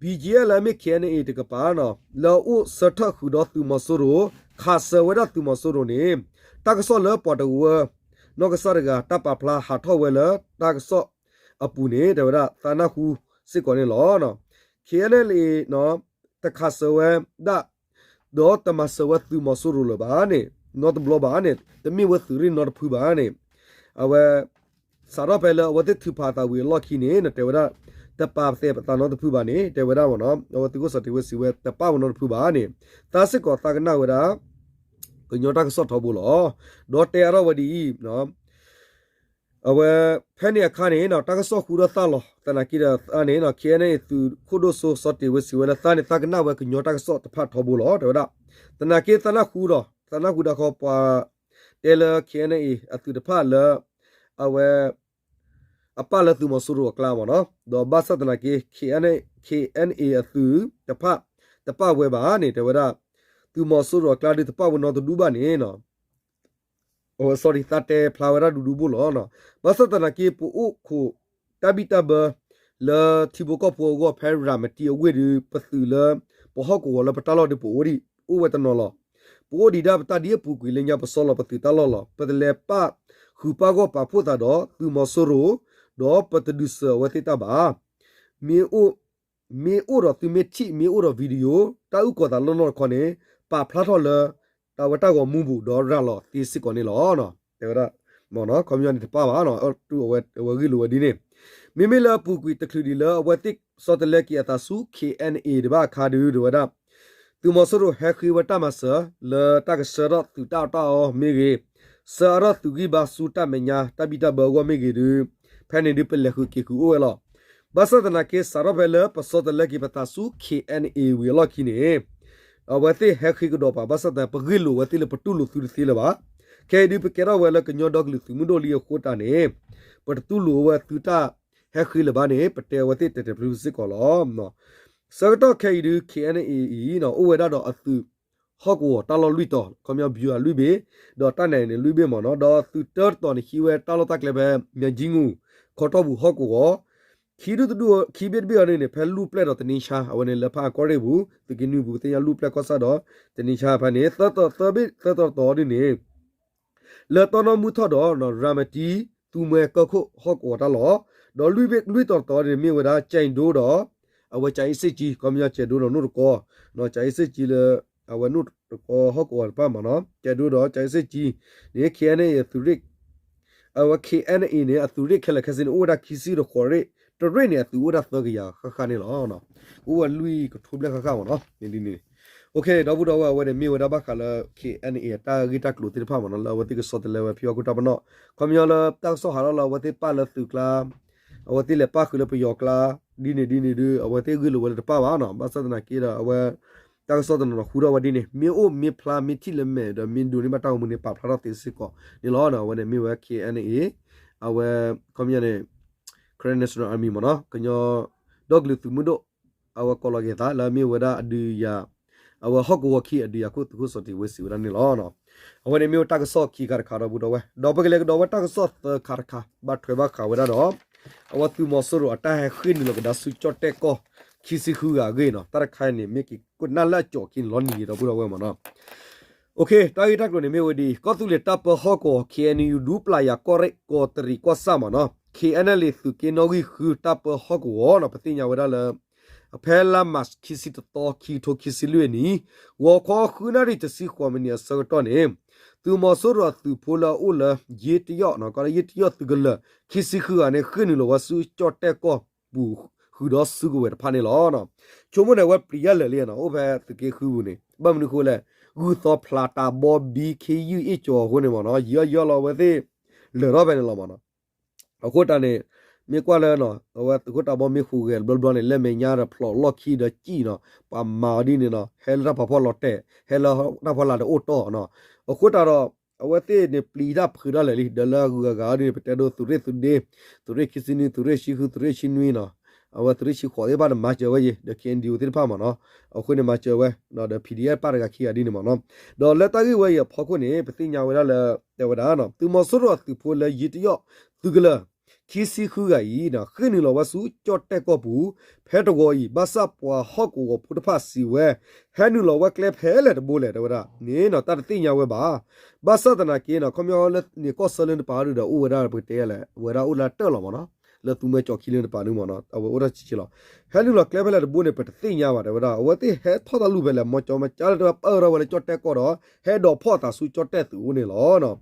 ဘံၣ်ကၠံၣ်အဲၣ်လၢအမ့ၢ် ခ့ၣ်အဲၣ်အဲၣ်တကပၤနီၤ လၢအအိၣ်ဆၢထၢၣ်ဃုာ်ဒီးသုးမီၤစိရိၤ ခးစၢၤဝဲဒၣ်သုးမီၤစိရိၤန့ၣ် တၢ်ကစီၣ်လၢပှၤတဝၢ နီၢ်ကစၢ်တဂၤ တၢ်ပာ်ဖျါဟးထီၣ်ဝဲလၢတၢ်ကစီၣ်အပူၤန့ၣ် တဲဝဲဒၣ်သးနၢ်ဟူစ့ၢ်ကီးန့ၣ်လီၤ. ခ့ၣ်အဲၣ်အဲၣ် တခးစၢၤဝဲဒၣ် ဒီးတမၤစၢၤဝဲသုးမီၤစိရိၤလၢၤဘၣ်န့ၣ် နီတဘျီဘၣ်န့ၣ် တမ့ၢ်ဝဲသုးရ့ၣ်နီတဖုဘၣ်န့ၣ် အဝဲ စးထီၣ်ဖဲလၢအဝဲသ့ၣ်ထုးဖးအသးဝံၤအလီၢ်ခံန့ၣ် တဲဝဲဒၣ် တပာ်သးနီတဖုဘၣ်န့ၣ် တဲဝဲဒၣ်မ့ၢ်နီၤ အဝဲသုးခိၣ်စီၤတ့ၤဝ့စံးဝဲ တပာ်ဝဲနီတဖုဘၣ်န့ၣ် သးစ့ၢ်ကီးသးကနၣ်ဝဲဒၣ် ကညီတၢ်ကစီၣ်ထီဘိလီၤ. ဒီးတဲအါထီၣ်ဝဲဒ်အံၤ အဝဲ ဖဲန့ၣ်အခါန့ၣ် တၢ်ကစီၣ်ဃုထီၣ်သၣ်လီၤ. သနာ်က့ဒီးသးန့ၣ် ခ့ၣ်အဲၣ်အဲၣ်သုးခိၣ်ဒိၣ်စိစီၤတ့ၤဝ့စံးဝဲလၢသးန့ၣ် သးကနၣ်ဝဲကညီတၢ်ကစီၣ်တဖၣ်ထီဘိလီၤ တဲဝဲဒၣ်. သနာ်က့သးနၢ်ဟူဒီး သးနၢ်ဟူဒီးခီပှၤ တဲလၢ ခ့ၣ်အဲၣ်အဲၣ်အသုးတဖၣ်လၢ အဝဲ အပၣ်လၢသုးမီၤစိရိၤအကျါမ့ၢ်နီၤ ဒီးဘၣ်ဆၣ်သနာ်က့ ခ့ၣ်အဲၣ်အဲၣ်အသုးတဖၣ် တပၣ်ဝဲဘၣ်န့ၣ် တဲဝဲဒၣ် သုးမီၤစိရိၤအကျါဒုးတပၣ်ဝဲနီတဒူၣ်ဘၣ်န့ၣ် sorry သးတဲဖျါဝဲဒၣ်ဒူဒူဘိလီၤ. ဘၣ်ဆၣ်သနာ်က့ ပအိၣ်ခိးတၢ်ဘံၣ်တၢ်ဘၢ လၢထံဖိကီၢ်ဖိအဂီၢ် ဖဲရၤမတံအဝ့ၢ်ဒုး ပသုးလၢ ပဟီၣ်ကဝီၤလၢပတၢ်လီၢ်ဒုး ပအိၣ်ဒံး အိၣ်ဝဲတနီၤလီၤ. ပအိၣ်ဒံးဒၣ်ပတၢ်ဒ်အပူၤကွံာ်လၢညါ ပဆီလီၤပသုးတၢ်လီၢ်လီၤ. ပတလဲၤပာ်ဃုာ်ပာ်ဂီၢ်ပာ်ဖှိၣ်သးဒီးသုးမီၤစိရိၤ ဒီးပတဒုးစၢၤအဝဲသ့ၣ်တၢ်ဘၣ် မ့ၢ်အိၣ် မ့ၢ်အိၣ်ဒီးသုမ့ၢ်ထံၣ် မ့ၢ်အိၣ်ဒီး video တၢ်အုၣ်ကီၤသးလီၢ်နီတခီန့ၣ် ပာ်ဖျါထီၣ်လၢ တၢ်ဝဲတၢ်ဂီၤမူပူၤ ဒီးရၤလီၤသ့စ့ၢ်ကီးန့ၣ်လီၤ. တဲဝဲဒၣ် မ့ၢ်နီၤ ခီပညီန့ၣ်တပၣ်ဘၣ်နီၤ တူၢ်အဝဲ အဝဲဂ့ၢ်လိာ်ဝဲဒ်န့ၣ် မ့မ့ၢ်လၢအပူၤကွံာ်တချုးဒံးလၢအဝဲသ့ၣ်ဆီတလဲက့ၤအသးဆူ ခ့ၣ်အဲၣ်အဲၣ်တဘၣ်အခါဒုး တဲဝဲဒၣ် သုးမီၤစိရိၤဟဲဃ့ဝဲတၢ်မၤစၢၤ လၢတၢ်ကဆှၢထီၣ်သုးတၢ်အီၣ်တၢ်အီမ့ၢ်ဂ့ၤ, ဆှၢအါထီၣ်သုးဂံၢ်ဘါဆူတၢ်မဲာ်ညါ တၢ်ဘံၣ်တၢ်ဘၢအဂီၢ်မ့ၢ်ဂ့ၤဒုး ဖဲန့ၣ်ဒုးပလဲၤဃုာ်က့ၤဃုာ်အိၣ်ဝဲလီၤ. ဘၣ်ဆၣ်သနာ်က့စးထီၣ်ဖဲလၢပဆီတလဲက့ၤပသးဆူ ခ့ၣ်အဲၣ်အဲၣ်ဝံၤအလီၢ်ခံန့ၣ် အဝဲသ့ၣ်ဟဲဃ့ကဒီးပှၤ ဘၣ်ဆၣ်သနာ်က့ ပဂ့ၢ်လိာ်ဝဲသ့ၣ်လၢပတူၢ်လိာ်သုတသ့လၢၤဘၣ်. ခဲအံၤဒုးပကဲထီၣ်ဝဲလၢကညီဒီကလုာ်သုးမုၢ်ဒိၣ်လံအဃိတၢ်န့ၣ် ပတတူၢ်လိာ်ဝဲသုတၢ်ဟဲဃ့လၢၤဘၣ်န့ၣ် ပတဲအဝဲသ့ၣ်တဲာ်တဲာ်ဖျုးဖျုးစ့ၢ်ကီးလီၤ. ဆၢကတီၢ်ခဲအံၤဒုး ခ့ၣ်အဲၣ်အဲၣ်အံၤ အိၣ်ဝဲဒၣ်ဒီးအသုးဟီၣ်ကဝီၤတၢ်လီၢ်လွံၢ်တီၤ ခီပညီ ဗျူဟာ လွံၢ်ဘ့ၣ် ဒီးတၢ်နဲၣ်န့ၣ်လွံၢ်ဘ့ၣ်မ့ၢ်နီၤ ဒီးသုးတၢတတီၤန့ၣ်ဟံးဝဲတၢ်လီၢ်တၢ်ကျဲဖဲ မၠဲကၠံငူၣ် ခီတီၢ်ပူၤဟီၣ်ကဝီၤ ခံဒူၣ်တဒူၣ် ခံဘ့ၣ်တဘ့ၣ်အံၤန့ၣ်န့ၣ် ဖဲလူၢ်ပျဲၢ်ဒီးတနံၤဆါ အဝဲန့ၣ်လၢဖးအကီၢ်ရ့ၣ်ပူၤ သုးက့နွံပူၤ သ့ၣ်ညါလူၢ်ပျဲၢ်ကီၢ်ဆၣ်ဒီး တနံၤဆါဖဲန့ၣ် သၢတီၤသၢဘ့ၣ် သၢတီၤတတီၤဒ်န့ၣ် လၢတီနီၢ်မုၢ်ထီၣ်ဒီး ရၤမတံ သူမှဲကီၢ်ခိၣ်ဟီၣ်ကဝီၤတၢ်လီၢ် ဒီးလွံၢ်တီၤတတီၤန့ၣ်မ့ၢ်ဝဲဒၣ် ကၠဲးဒိဒီး အဝဲကၠၤအ့စ့ၣ်ကၠံ ခီပညီကၠဲးဒိဒီးနိၣ်တကီ ကၠၤအ့စ့ၣ်ကၠံလၢ အဝဲနိၣ်တကီဟီၣ်ကဝီၤတဖၣ်မ့ၢ်နီၤ ကၠဲးဒိဒီးကၠၤအ့စ့ၣ်ကၠံန့ၣ် ခ့ၣ်အဲၣ်အဲၣ်အသုးရ့ၣ် အဝဲ ခ့ၣ်အဲၣ်အဲၣ်န့ၣ် အသုးရ့ၣ်ခဲလၢာ်ခဲဆ့န့ၣ် အိၣ်ဝဲဒၣ်ခံဆံဒီးဃိးရ့ၣ် တရ့ၣ်န့ၣ် အသုးအိၣ်ဝဲဒၣ်သၢကယၤဃၣ်ဃၣ်န့ၣ်လီၤ. အိၣ်ဝဲလွံၢ်ကထိဘျဲၣ်ဃၣ်ဃၣ်မ့ၢ်နီၤ န့ၣ်ဒ်န့ၣ် ဒီပုၢ်ဒီဝဲၢ် အဝဲန့ၣ်မ့ၢ်ဝဲဒၣ်ဘၣ်ဃးလၢ ခ့ၣ်အဲၣ်အဲၣ်အတၢ်ဂ့ၢ်တၢ်ကျိၤသ့ၣ်တဖၣ်မ့ၢ်နီၤ လၢအဝဲသ့ၣ်ကဆီတလဲဝဲဖံးအီၣ်ခိၣ်တၢ်ပနီၣ် ခီပညီလၢတၢ်ကစီၣ်ဟးထီၣ်လၢအဝဲသ့ၣ်ပာ်လၢသုးကျါ အဝဲသ့ၣ်လဲၤပာ်ဃုာ်လၢပယီၤကျါ ဒ်န့ၣ်ဒ်န့ၣ်ဒီး အဝဲသ့ၣ်ဂ့ၢ်လိာ်ဝဲလၢတပၣ်ဘၣ်နီၤ ဘၣ်ဆၣ်သနာ်က့ဒီးအဝဲ တၢ်ကစီၣ်တနီၤနီၤဃုထီၣ်ဝဲဒ်န့ၣ် မ့ၢ်အိၣ်မ့ၢ်ဖျါမ့ၢ်ထံၣ်လၢမဲာ်ဒီးမ့ၢ်ဒိးန့ၢ်ဘၣ်တၢ်ဂီၤမူန့ၣ် ပာ်ဖျါထီၣ်သ့စ့ၢ်ကီးန့ၣ်လီၤ. အဝဲန့ၣ်မ့ၢ်ဝဲ ခ့ၣ်အဲၣ်အဲၣ် အဝဲ ခီပညီန့ၣ် Karen National Army မ့ၢ်နီၤ ကညီ ဒီကလုာ်သုးမုၢ်ဒိၣ် အဝဲကိးလီၤက့ၤသးလၢအမ့ၢ်ဝဲဒၣ်အဒုးယၤ အဝဲဟီၣ်ကဝီၤခံအဒုးယၤခိၣ်သုးခိၣ်စီၤတ့ၤဝ့စံးဝဲဒၣ်န့ၣ်လီၤ. အဝဲန့ၣ်မ့ၢ်ဝဲတၢ်ကစီၣ်ခံခါတခါဒီပုၢ်ဒီဝဲၢ် ဒီးပကလဲၤကဒီးဝဲတၢ်ကစီၣ်သၢခါတခါ ဘၣ်ထွဲဘၣ်ဃးဝဲဒၣ်ဒီး အဝဲသုးမီၤစိရိၤအတၢ်ဟဲဃ့ၢ်နုာ်လီၤကဒါဆူကၠီၣ်တဲၣ်ကီၢ် ခံဆံဃုဂၤအဂ့ၢ်နီၤ တၢ်တခါအံၤန့ၣ် မ့ၢ်က့ၤကနၣ်လၢအကၠီၣ်ခံန့ၣ်လီၤနံၤဒီပုၢ်ဒီဝဲၢ်မ့ၢ်နီၤ တၢ်ဂ့ၢ်တၢ်ကျိၤန့ၣ်မ့ၢ်ဝဲဒ်အံၤ ကီၢ်သူလ့ၤတၢ်ပၢဟီၣ်ကဝီၤ ခ့ၣ်အဲၣ်ယူၣ် ဒူပျၢ်ယၤကီၢ်ရ့ၣ် ကီးတရံးကီၢ်ဆၣ်မ့ၢ်နီၤ ခ့ၣ်အဲၣ်အဲၣ် သုးက့နီၣ်ဂံၢ်ဃုတၢ်ပၢဟီၣ်ကဝီၤနီၤ ပသ့ၣ်ညါဝဲဒၣ်လၢ ဖဲလါမး ခံဆံတသီ ခံကထိခံဆံလွံၢ်အနံၤ ဂီၤခီဃုနၣ်ရံၣ်တဆံဃိးမံးနံးအဆၢကတီၢ်န့ၣ် သုးမီၤစိရိၤအသုးဖိလၢအအိၣ်လၢ ယ့တယီၣ် ကီးလၢယ့တယီၣ်သုးကလၢၤ ခံဆံဃုဂၤန့ၣ် ဃ့ၢ်နုာ်လီၤဝဲဆူကၠီၣ်တဲၣ်ကီၢ်ပူၤ ဃုာ်ဒီးစုကဝဲၤတဖၣ်န့ၣ်လီၤ. ဆိကမိၣ်န့ၣ် အဝဲပျံၤယၢ်လၢာ်လံနီၤ အိၣ်ဖဲသုးက့ဃုပူၤန့ၣ် ဘၣ်မနုၤအဃိလဲၣ် ဂုၢ်သီဖျးတၢ်ဘီဘံခ့ယုၢ်အ့ၣ်ကၠီၤအဃိန့ၣ်မ့ၢ်နီၤ ယံာ်ယီၢ်ယံာ်လီၤအဝဲသ့ၣ် လၢာ်ထီၣ်ဖဲန့ၣ်လီၤမ့ၢ်နီၤ အဃိတၢ်န့ၣ် မ့ၢ်ကွၢ်လၢ အဝဲသုးခိၣ်တၢ်ဘီမ့ၢ်ဟူးဂဲၤတဘျီဘျီန့ၣ် လၢမဲာ်ညါဒီးဖျိးလီၢ်ခံဒီးစံၣ်နီၤ ပှၤမၤအီၤဒ်န့ၣ်နီၤ ဟဲလၢတၢ်ဖးဖီလာ်တဲာ် ဟဲလၢတၢ်ဖီလာ်တအိၣ်တီၢ်နီၤ အဃိတၢ်ဒီး အဝဲသ့ၣ်န့ၣ်ပျံၤတၢ်ဖုးတၢ်လၢာ်လံ ဒီးလၢအဂုၤအဂၤအီၤဒ်န့ၣ် ပတဲဒိသုးရ့ၣ်သုးဒ့ သုးရ့ၣ်ခံဆံနွံ သုးရ့ၣ်ဆံဃု သုးရ့ၣ်ဆံနွံနီၤ အဝဲသုးရ့ၣ်ဆံဃိးသ့ၣ်တဖၣ်န့ၣ် မၤစၢၤဝဲယံၤ ဒီး ခ့ၣ်အဲၣ်ယူၣ် သ့ၣ်တဖၣ်မ့ၢ်နီၤ အဃိန့ၣ်မၤစၢၤဝဲ ဒီး ပီၣ်ဒံၣ်အၣ် ပၣ်တဂၤခံဂၤဒ်န့ၣ်မ့ၢ်နီၤ ဒီးလၢတၢ်ဂ့ၢ်ဝဲအံၤအဖီခိၣ်န့ၣ် ပသ့ၣ်ညါဝဲဒၣ်လၢ တဲဝဲဒၣ် သုးမီၤစိရိၤအသုးဖိလၢယ့တယီၣ်သုးကလၢၤ ခံဆံဃုဂၤအံၤ ဃ့ၢ်နုာ်လီၤဝဲဆူကၠီၣ်တဲၣ်ကီၢ်ပူၤ ဖဲတဝီၤအံၤ ဘၣ်ဆၣ်ပှၤဟီၣ်ကဝီၤဖိတဖၣ်စံးဝဲ ဟဲနုာ်လီၤဝဲကျဲဖဲလဲၣ်တဘိလဲၣ် တဲဝဲဒၣ်န့ၣ် တၢ်တသ့ၣ်ညါဝဲဘၣ်. ဘၣ်ဆၣ်သနာ်က့ ခီပညီလၢန့ၣ်ကီၢ်ဆၢလၢနပာ်အီၤဒုဒီး အိၣ်ဝဲဒၣ်ပကတဲလဲၣ် ဝဲဒၣ်အိၣ်လၢတၢၣ်လီၤမ့ၢ်နီၤ, လၢသူမွဲကၠီခံလၢနပာ်ဒုမ့ၢ်နီၤ အဝဲအိၣ်တၢ်ဆံးဆံးလီၤ. ဟဲနုာ်လီၤကျဲဖဲလဲၣ်တဘိန့ၣ် ပတသ့ၣ်ညါဘၣ် တဲဝဲဒၣ်. အဝဲသ့ၣ်ဟဲထီၣ်တၢ်လူၢ်ဖဲလဲၣ် မ့ၢ်ကၠီမ့ၢ်ကၠါလၢတဲဝဲပၢၢ်ထီၣ်ဝဲလၢကၠီၣ်တဲၣ်ကီၢ်ဒီး ဟဲဒိးဖီၣ်အသးဆူကၠီၣ်တဲၣ်သုးအိၣ်န့ၣ်လီၤ.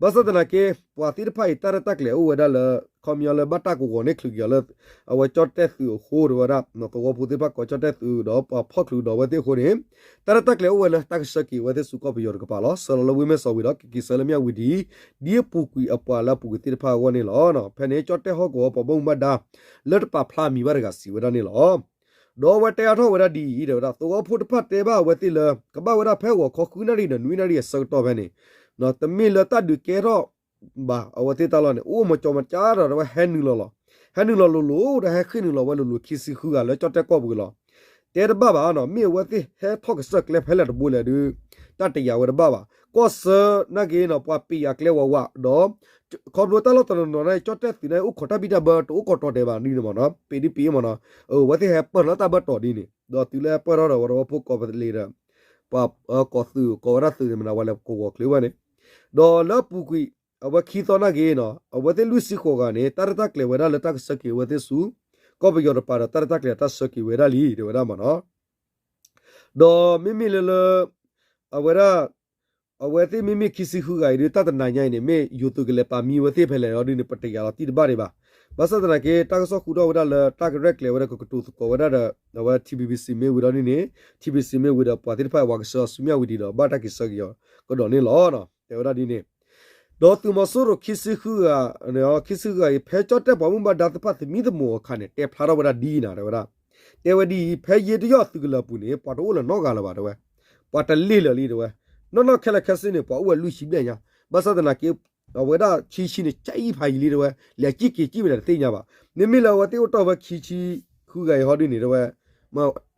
ဘၣ်ဆၣ်သနာ်က့ ပှၤသ့ၣ်တဖၣ်အံၤ တၢ်ရဲၣ်တၢ်ကျဲၤအိၣ်ဝဲဒၣ်လၢ ခီပညီလၢဘၣ်တၢ်ကဝီၤန့ၢ်ချုးက့ၤအီၤလၢ အဝဲကၠီၣ်တဲၣ်သုးအဃိ တဲဝဲဒၣ် သဝီဖိသ့ၣ်တဖၣ်ကိးကၠီၣ်တဲၣ်သုးဒီးပှၤဖီၣ်ချုးဒီးအဝဲသ့ၣ်အဃိန့ၣ် တၢ်ရဲၣ်တၢ်ကျဲၤအိၣ်ဝဲလၢ တၢ်ကဆှၢက့ၤအဝဲသ့ၣ်ဆူကီၢ်ပယီၤတကပၤလီၤ. ဆှၢလီၤလၢဝ့ၢ်မဲၢ်စီၤဝံၤဒီး ကက့ၤဆှၢလၢမၠၣ်ဝံၤဒ် ဒ်အပူၤကွံာ်အပှၤလၢအပူၤကွံာ်သ့ၣ်တဖၣ်အဂီၢ်န့ၣ်လီၤ. ဖဲန့ၣ် ကၠီၣ်တဲၣ်ဟီၣ်ကဝီၤပှၤဘၣ်မူဘၣ်ဒါ လၢတပာ်ဖျါမံၤဘၣ်တဂၤစံးဝဲဒၣ်န့ၣ်လီၤ. ဒီးအဝဲတဲအါထီၣ်ဝဲဒၣ်ဒ်အံၤ တဲဝဲဒၣ် သဝီဖိတဖၣ်တဲဘၣ်အဝဲသ့ၣ်လၢ ကဘၣ်ဝဲဒၣ်ဖဲဂီၤခီဃုနၣ်ရံၣ်ဒီးနွံနၣ်ရံၣ်အဆၢကတီၢ်ဖဲန့ၣ် တမ့ၢ်လၢတၢ်ဒုးကဲထီၣ်ဘၣ် အဝဲသ့ၣ်တၢ်လီၢ်န့ၣ် အိၣ်မ့ၢ်ကၠီမ့ၢ်ကၠါဒီး တဲဝဲဟဲနုာ်လီၤလီၤ. ဟဲနုာ်လီၤလိၤလိၤဒီး ဟဲဃ့ၢ်နုာ်လီၤဝဲလိၤလိၤ ခံဆံဃုဂၤလၢကၠီၣ်တဲၣ်ကီၢ်ပူၤလီၤ. တဲတဘၣ်ဘၣ်နီၤ မ့ၢ်အဝဲသ့ၣ်ဟဲထီၣ်ကစၢၢ်ကျဲဖဲလဲၣ်တဘိလဲၣ်ဒီး တၢ်တယာ်ဝဲတဘၣ်ဘၣ်. ကီၢ်ဆၢနာ်က့နီၤ ပှၤပ့းယၤကျဲဝးဝးဒီး ခီဖျိတၢ်လီၢ်တနီၤနီၤန့ၣ် ကၠီၣ်တဲၣ်သုးန့ၣ် အိၣ်ခိးတၢ်ဘံၣ်တၢ်ဘၢတအိၣ်ကိးတီၤဒဲးဘၣ်ဒ်န့ၣ်မ့ၢ်နီၤ ပ့းဒ်ပ့းမ့ၢ်နီၤ အဝဲသ့ၣ်ဟဲပၢၢ်လီၤတၢ်ဘၢတီၤဒ်န့ၣ် ဒီးတုၤလၢဟဲပၢၢ်ထီၣ်ဒီး ဝဲတဝီဖိကိးပသလ့ၤဒီး ပှၤကိးသုးကိးဝဲဒၣ်သုးန့ၣ်မ့ၢ်နီၤ ဝဲလဲၤကဝီၤချုးဝဲန့ၣ် ဒီးလၢအပူၤကွံာ် အဝဲခံသီနာ်က့နီၤ အဝဲသ့ၣ်လွံၢ်ဆံဃိးဂၤန့ၣ် တၢ်ရဲၣ်တၢ်ကျဲၤဝဲဒၣ်လၢတၢ်ကဆှၢက့ၤအဝဲသ့ၣ်ဆူ ကီၢ်ပယီၤတပၤဒီး တၢ်ရဲၣ်တၢ်ကျဲၤတၢ်ဆှၢက့ၤဝဲဒၣ်လံ တဲဝဲဒၣ်မ့ၢ်နီၤ ဒီးမ့မ့ၢ်လၢလၢ အဝဲဒၣ် အဝဲသ့ၣ်မ့မ့ၢ်ခံဆံဃုဂၤအံၤဒီး တၢ်တနၤညါအံၤန့ၣ် မ့ၢ်ယိၤသုးကလဲၤပာ်မံဝဲသ့ၣ်ဖဲလဲၣ်လီၤဒ်န့ၣ် ပတယာ်လီၤတံၢ်တဘၣ်ဒံးဘၣ်. ဘၣ်ဆၣ်သနာ်က့ တၢ်ကစီၣ်ဃုထီၣ်ဝဲဒၣ်လၢ တၢ်ကရဲၣ်ကျဲၤဝဲဒၣ်ကကတိၤသကိးဝဲဒၣ်ဒီး အဝဲ ထံဘံဘံစံမ့ၢ်ဝံၤဒီးဒ်န့ၣ် ထံဘံဘံစံမ့ၢ်ဝံၤဒီး ပှၤသ့ၣ်တဖၣ်ဝဲကဆှၢအီၤဆူမၠၣ်ဝံၤဒံးဒီး ဘၣ်တၢ်က့ၤဆှၢက့ၤအီၤကဒီးန့ၣ်လီၤ. တဲဝဲဒၣ်ဒ်န့ၣ် ဒီးသုးမီၤစိရိၤခံဆံဃုဂၤ ခံဆံဃုဂၤအံၤ ဖဲကၠီၣ်တဲၣ်ပှၤဘၣ်မူဘၣ်ဒါသ့ၣ်တဖၣ်သမံသမိးအခါန့ၣ် တဲဖျါထီၣ်ဝဲဒၣ်ဒ်အံၤနၤ တဲဝဲဒၣ် တဲဝဲဒ်အံၤ ဖဲယ့တယီၣ်သုးကလၢၤပူၤန့ၣ် ပှၤတအိၣ်လၢၤနီတဂၤလၢၤဘၣ် တဲဝဲ ပှၤတလ့ၢ်လၢာ်လံ တဲဝဲ နီၢ်နီၢ်ခဲလၢာ်ခဲဆ့န့ၣ် ပှၤအိၣ်ဝဲလွံၢ်ဆံဘျဲၣ်ညါ ဘၣ်ဆၣ်သနာ်က့ အဝဲဒၣ်ခံဆံန့ၣ် ကအံၣ်ဖးယံၤလံ တဲဝဲ လဲၤစံၣ်က့ၤစံၣ်ဝဲဒၣ်တသ့ၣ်ညါဘၣ်. မ့မ့ၢ်လၢအဝဲသ့ၣ်အိၣ်တီၢ်ဝဲခံဆံဃုဂၤအံၤဟီဒ်န့ၣ် တဲဝဲ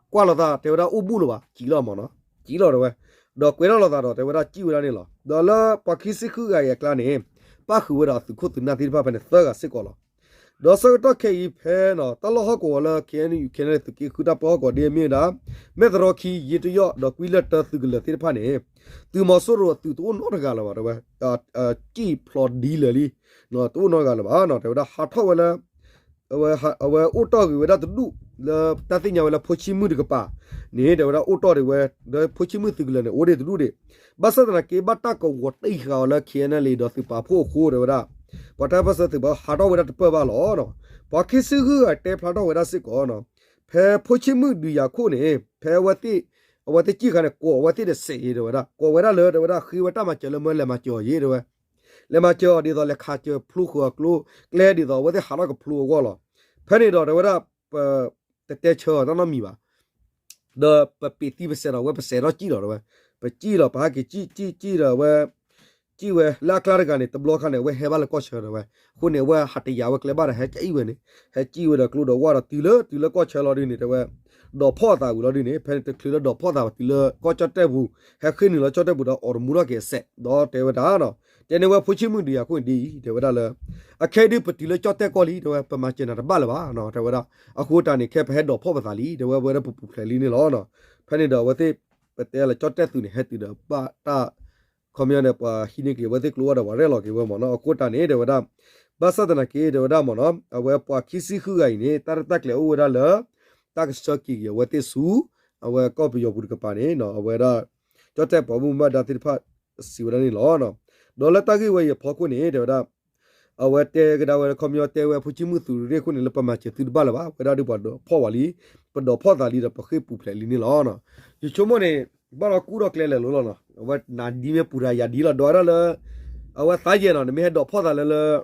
ကွၢ်လိာ်သး တဲဝဲဒၣ်အိၣ်ဘူးလၢၤဘၣ် စံၣ်လီၤမ့ၢ်နီၤ စံၣ်လီၤ တဲဝဲ ဒီးကွဲးထီၣ်လိာ်သးဒီး တဲဝဲဒၣ်စံၣ်ဝဲဒၣ်န့ၣ်လီၤ. ဒီးလၢပှၤခံဆံဃုဂၤအံၤအကျါန့ၣ် ပၣ်ဃုာ်ဝဲဒီးအသုးခိၣ်သုးနၢ်သ့ၣ်တဖၣ်ဖဲန့ၣ်သၢဂၤစ့ၢ်ကီးလီၤ. ဒီးဆၢကတီၢ်ခဲအံၤဖဲ တၢ်လီၢ်ဟီၣ်ကဝီၤလၢ ခ့ၣ်အဲၣ်ယူၣ် ခ့ၣ်အဲၣ်ယူၣ် သုးက့ဃုတၢ်ပၢဟီၣ်ကဝီၤဒ်အမ့ၢ်ဝဲဒၣ် မဲၢ်သရီခံ ယ့တယီၣ် ဒီးကွံလၢၢ်တၢ်သုးကလၢၤသ့ၣ်တဖၣ်န့ၣ် သုးမီၤစိရိၤအသုးတအိၣ်နီတဂၤလၢၤဘၣ် တဲဝဲ စံၣ်ဖျိးဒ်လဲၣ်လံ တအိၣ်နီတဂၤလၢၤဘၣ် တဲဝဲဒၣ်ဟးထီၣ်ဝဲလၢ အဝဲအိၣ်တီၢ်ဂ့ၤဝဲဒၣ်တဒူၣ် လၢတၢ်သ့ၣ်ညါဝဲလၢဖိဆံမုၣ်တကပၤန့ၣ် တဲဝဲဒၣ်အိၣ်တီၢ်ဒံးဝဲ ဒီးဖိဆံမုၣ်သုးကလၢၤန့ၣ် အိၣ်ဒံးတဒူၣ်ဒံး ဘၣ်ဆၣ်သနာ်က့ ဘၣ်တၢ်ကဝီၤတံၢ်ဃာ်အီၤလၢ ခ့ၣ်အဲၣ်ယူၣ် ဒီးသုးပာ်ဖှိၣ်အဃိ တဲဝဲဒၣ် ပှၤတၢ်ပၢၢ်ဆၢသုးပာ်ဖှိၣ်ဟးထီၣ်ဝဲဒၣ်တပၢၢ်ဘၣ်လီၤ. ပှၤခံဆံဃုဂၤတဲဖျါထီၣ်ဝဲဒၣ်စ့ၢ်ကီး ဖဲဖိဆံမုၣ်ဒုးယၤခိၣ်န့ၣ် ဖဲအဝဲသ့ၣ် အဝဲသ့ၣ်စံၣ်ခါန့ၣ် ကိးအဝဲသ့ၣ်ဒီးစဲးအံၤ တဲဝဲဒၣ် ကိးဝဲဒၣ်လၢ တဲဝဲဒၣ် ဃ့ဝဲတၢ်မၤစၢၤလၢမၢလဲၤမၤစၢၤအီၤယ့ၤ တဲဝဲ လဲၤမၤစၢၤအီၤဒ်သိး လဲၤခးစၢၤဖျိဃုာ်အကျိ ကျဲဒ်သိး အဝဲသ့ၣ်ဟးထီၣ်ကဖျိအဂီၢ်လီၤ. ဖဲန့ၣ်ဒီး တဲဝဲဒၣ် ပ တတဲဆၢအီၤတၢ်နီတမံၤဘၣ် ဒီးပပ့ၤသံပစဲးဒီး အဝဲပစဲးထီၣ်စံၣ်လီၤ တဲဝဲ ပစံၣ်လီၤ ပဟဲက့ၤစံၣ်စံၣ်စံၣ်ဒီး အဝဲ စံၣ်ဝဲလၢအကျါတဂၤန့ၣ် တဘျီခါန့ၣ် အဝဲဟဲဘၣ်လၢကီၢ်ဆၢ တဲဝဲ အဃိန့ၣ် အဝဲဟးတယာ်ဝဲကျဲဘၣ်ဒီး ဟဲကအံၣ်ဝဲန့ၣ် ဟဲစံၣ်ဝဲဒီးကျိဒီးဝၣ်ဒီး တုၤလၢ တုၤလၢကီၢ်ဆၢလီၤဒ်န့ၣ် တဲဝဲ ဒိးဖီၣ်အသးဝံၤလီၤဒ်န့ၣ် ဖဲန့ၣ်တချုးလၢဒိးဖီၣ်သးဘၣ် တုၤလၢကီၢ်ကၠီၣ်တဲၣ်ပူၤ ဟဲဃ့ၢ်နုာ်လီၤကၠီၣ်တဲၣ်ပူၤဒီး အိၣ်တမူထီၣ်က့ၤအစဲး ဒီးတဲဝဲဒၣ် တဲန့ၢ်ဝဲဖိဆံမုၣ်ဒုးယၤခိၣ်န့ၣ်ဒ်အံၤ တဲဝဲဒၣ်လၢ အခဲအံၤဒုးပတုၤလၢကၠီၣ်တဲၣ်ကီၢ်လံ တဲဝဲ ပမၤစၢၤနၤတဘၣ်လၢၤဘၣ် တဲဝဲဒၣ် အဃိတၢ်န့ၣ် ခဲပဟဲဒိးဖီၣ်ပသးလံ တဲဝဲ ဝဲဒၣ်ပပူၤဖျဲးလံန့ၣ်လီၤ. ဖဲန့ၣ်ဒီးအဝဲသ့ၣ် ပတဲလၢကၠီၣ်တဲၣ်သုးန့ၣ် ဟဲတုၤဒီးဘၣ်တၢ် ခီပညီန့ၣ် ပှၤဟံးန့ၢ်က့ၤအဝဲသ့ၣ်ကျိဝဲဒီး ပှၤရဲၣ်လီၤက့ၤဝဲမ့ၢ်နီၤ အဃိတၢ်န့ၣ် တဲဝဲဒၣ် ဘၣ်ဆၣ်သနာ်က့ တဲဝဲဒၣ်မ့ၢ်နီၤ အဝဲပှၤခံဆံဃုဂၤအံၤန့ၣ် တၢ်ရဲၣ်တၢ်ကျဲၤအိၣ်ဝဲဒၣ်လၢ တၢ်ကဆှၢက့ၤက့ၤအဝဲသ့ၣ်ဆူ အဝဲကီၢ်ပယီၤပူၤတကပၤန့ၣ် အဝဲဒၣ် ကၠီၣ်တဲၣ်ပှၤဘၣ်မူဘၣ်ဒါသ့ၣ်တဖၣ် စံးဝဲဒၣ်န့ၣ်လီၤ. ဒီးလၢတၢ်ဂ့ၢ်ဝဲအံၤအဖီခိၣ်န့ၣ် တဲဝဲဒၣ် အဝဲတဲကဒါဝဲ ခီပညီတဲဝဲဖိဆံမုၣ်သုးရ့ၣ်အဃိန့ၣ် လၢပမၤစၢၤသုတဘၣ်လၢၤဘၣ် ဝဲဒၣ်ဒုးပှၤဒိးဖီၣ်ဝဲလံ ပဒိးဖီၣ်သးလံဒီးပဃ့ၢ်ပူၤဖျဲးလံန့ၣ်လီၤ. ယဆိကမိၣ်န့ၣ် ဘၣ်ဒီးကူၣ်ထီၣ်ကျဲလဲၤလိၤလီၤနီၤ အဝဲနၤဒ်မ့ၢ်ပူၤတၢ်ယၤဒ်လီၤ ဒီးဝဲဒၣ်လၢ အဝဲသးယဲၢ်နီၤ နမ့ၢ်ဟဲဒိးဖီၣ်သးလၢလၢ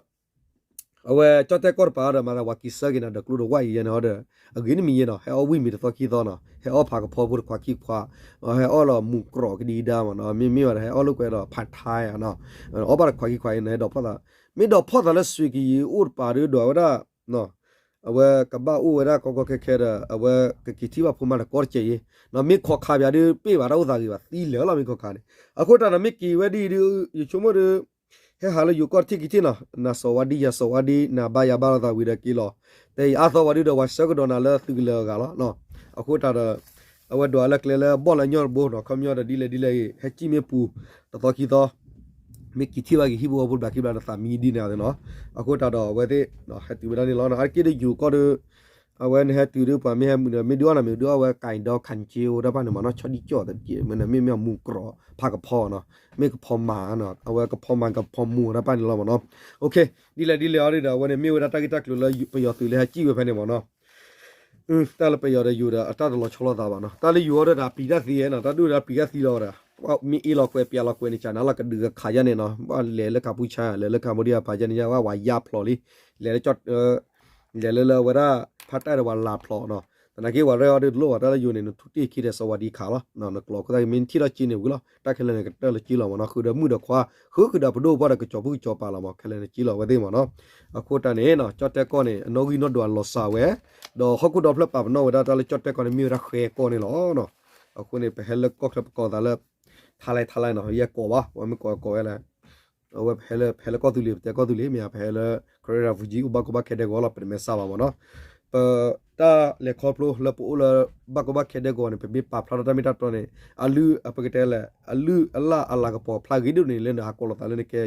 အဝဲကၠီၣ်တဲၣ်ကီၢ်တပၤဒီး မၤသးပှၤက့ၤဆှၢက့ၤနၤဒီးကျိဒီးဝၣ်အံၤယဲန့ၣ်ဒီး အဂ့ၤတမံၤယဲနီၤ ဟဲအီၣ်ဝံၣ်မံၤတသီခံသီနီၤ ဟဲအီၣ်ဖးကဖီဖိတခွးခံခွး ဟဲအီၣ်လီၤမူၤကြီၤကဒံကဒါမ့ၢ်နီၤ မ့မ့ၢ်ဝဲဒၣ် ဟဲအီၣ်လိာ်ကွဲဒီး ဖးထါနီၤ အီၣ်ဘၣ်တခွးခံခွးအံၤန့ၣ် ဟဲဒိးဖီၣ်သး မ့ၢ်ဒိးဖီၣ်သးလၢစွ့ၤကယံၤအိၣ်တပၤဒီး ဒီးဝဲဒၣ် အဝဲကဘၣ်အိၣ်ဝဲဒၣ်ကီကီခဲခဲဒီး အဝဲကက့ၤထံၣ်ဘၣ်ဖိမါဒီးကီတစဲးအံၤ မ့ၢ်ခီခါပၠးဒီး ပ့ၢ်ဘၣ်တၢ်အိၣ်သးဂ့ၤဘၣ် သံလၢာ်လီၤ မ့ၢ်ခီခါန့ၣ် အဃိတၢ်ဒီးမ့ၢ်က့ၤဝဲဒ်အံၤဒီး ယဆိကမိၣ်ဒီး ဟဲဟးလၢယိၤကီၢ်တထံၣ်ကံထံၣ်နီၤ, နၤစီၤဝါဒံ ယၤစီၤဝါဒံ နၤဘါယၤဘါလိာ်သးဝံၤဒီးက့ၤလီၤ. တဲယအါသီဝံၤဒုဒီး ပှၤဆၢကဒီးနၤလၢသုကလဲၤအဂၤလီၤ. အဃိတၢ်ဒီး အဝဲဒွးလၢကျဲလၢဘီၣ်လၢအညီတဘိနီၤ, ခီပညီဒီးဒ်လဲၣ်ဒ်လဲၣ်ဂ့ၤ ဟဲစံၣ်မ့ၢ်ပူၤ တသီခံသီ မ့ၢ်က့ၤထံၣ်ဘၣ်က့ၤဟံၣ်ဖိဃီဖိတဘျီခံဘျီဒီးသးမံဒ်န့ၣ်နီၤ. အဃိတၢ်ဒီးအဝဲသ့ၣ် ဟဲတုၤဝဲဒၣ်န့ၣ်လီၤ. အါတက့ၢ်ဒီးယိၤကီၢ်ဒီး အဝဲနဟဲတုၤဒီးပှၤမ့ၢ်ဟဲမုာ်ဒီး မ့ၢ်ဒုးအီၣ်နၤမ့ၢ်ဒုးအီၣ်ဝဲ ကၣ်ဒိ ခၣ်ကၠ့ အိၣ်တၢ်ပၢ်န့ၣ်မ့ၢ်နီၤ, ဆီဒံကၠီၣ်တက့ၢ် မ့ၢ်မ့ၢ်မူကရီး ဖးကဖီနီၤ, မ့ၢ်ကဖီမၤနီၤ, အဝဲကဖီမၤကဖီမူတၢ်ပၢ်န့ၣ်လီၤမ့ၢ်နီၤ. ဒ်လဲၣ်ဒ်လဲၣ်အီၤဒီး အဝဲန့ၣ်မ့ၢ်ဝဲဒၣ်တၢ်ဂ့ၢ်တၢ်ကျိၤလၢပယီၤသုးလၢဟဲစံၣ်ဝဲဖဲန့ၣ်မ့ၢ်နီၤ. တၢ်လၢပယီၤဒီးယိၤဒီးအတၢ်တလီၤဆီလိာ်သးဘၣ်နီၤ. တၢ်လၢယိၤအီၤဒီးတၢ်ပျံၤတၢ်သံနီၤ, တၢ်ဒုၣ်ဒီးပျံၤတၢ်သံလီၤဒီး မ့ၢ်အ့ၣ်လီၤကွဲးပျးလီၤကွဲးန့ၣ် ကနၤလီၤကဒုးကခးယါန့ၣ်နီၤ, ဘၣ်လဲၤလၢကၣ်ပူၤဆါ လဲၤလၢကၣ်ဘိဒံယါဖးယါန့ၣ်ယါ ဝဲဝၤယါဖျိးလံ, လဲၤလၢ လဲၤလၢလၢအဝဲဒၣ် ဖးတၢ်ဒီးပှၤလၢဖျိးနီၤ. သနာ်က့ပှၤရဲၣ်အီၤဒုးတလိၣ်ဘၣ်, တၢ်လၢယိၤန့ၣ် နထူတ့ၢ်ခံဒီးစီၤဝါဒံခးလီၤ, နကျိးခိၣ်သၣ်မ့ၢ်နထံၣ်ထီၣ်က့န့ၣ်ဝံၤလီၤ, တၢ်ခဲလၢာ်န့ၣ်ကတၢၢ်လၢက့လီၤမ့ၢ်နီၤ, ဃုာ်ဒီးမုၣ်ဒီးခွါ ဃုာ်ဃုာ်ဒီးပဒိၣ်ပှၢ်ဒီးကစီၤပူၣ်ကစီၤပၤလီၤမ့ၢ်, ခဲလၢာ်န့ၣ်က့လီၤအဝဲသ့ၣ်မ့ၢ်နီၤ. အဃိတၢ်န့ၣ် ကၠီၣ်တဲၣ်ကီၢ်န့ၣ် အနီၣ်ဂံၢ်နီၣ်ဒွးလီၤစှၤဝဲ, ဒီးဟီၣ်ခိၣ်ဒီဖျၢၣ်ပာ်ပနီၣ်ဝဲဒၣ်တၢ်လၢကၠီၣ်တဲၣ်ကီၢ်န့ၣ် မ့ၢ်ဝဲဒၣ်ဃဲကီၢ်န့ၣ်လီၤ. အဃိန့ၣ် ပဟဲလၢကီၢ်ချၢပကိးသးလၢ ထါလဲၣ်ထါလဲၣ်နီၤ, ယဲၢ်ကိးဘၣ်, ပှၤမ့ၢ်ကိးကိးဝဲလဲၣ် အဝဲပဟဲလၢ ပဟဲလၢကီၢ်သူလ့ၤ ပတဲကီၢ်သူလ့ၤ မ့ၢ်ဧါ, ပဟဲလၢ ခရၢရၤဖူကံ အိၣ်ဘၣ်ကီဘၣ်ခဲဒဲကဝီၤလီၤ, ပတမ့ၢ်စၢ်ဘၣ်မ့ၢ်နီၤ. ပတၢ်လဲၤခီဖျိလၢပအိၣ်လၢ ဘၣ်ကီဘၣ်ခဲဒဲကဝီၤန့ၣ် ပမ့ၢ်ပာ်ဖျါထီၣ်တၢ်မ့ၢ်တၢ်တီန့ၣ် အလုၢ်အပကတဲလဲၣ် အလုၢ်အလၢ်အလၤကပီၤဖျါဂ့ၤဒိၣ်န့ၣ် လၢနဟးကိးလိာ်သးလၢနကဲ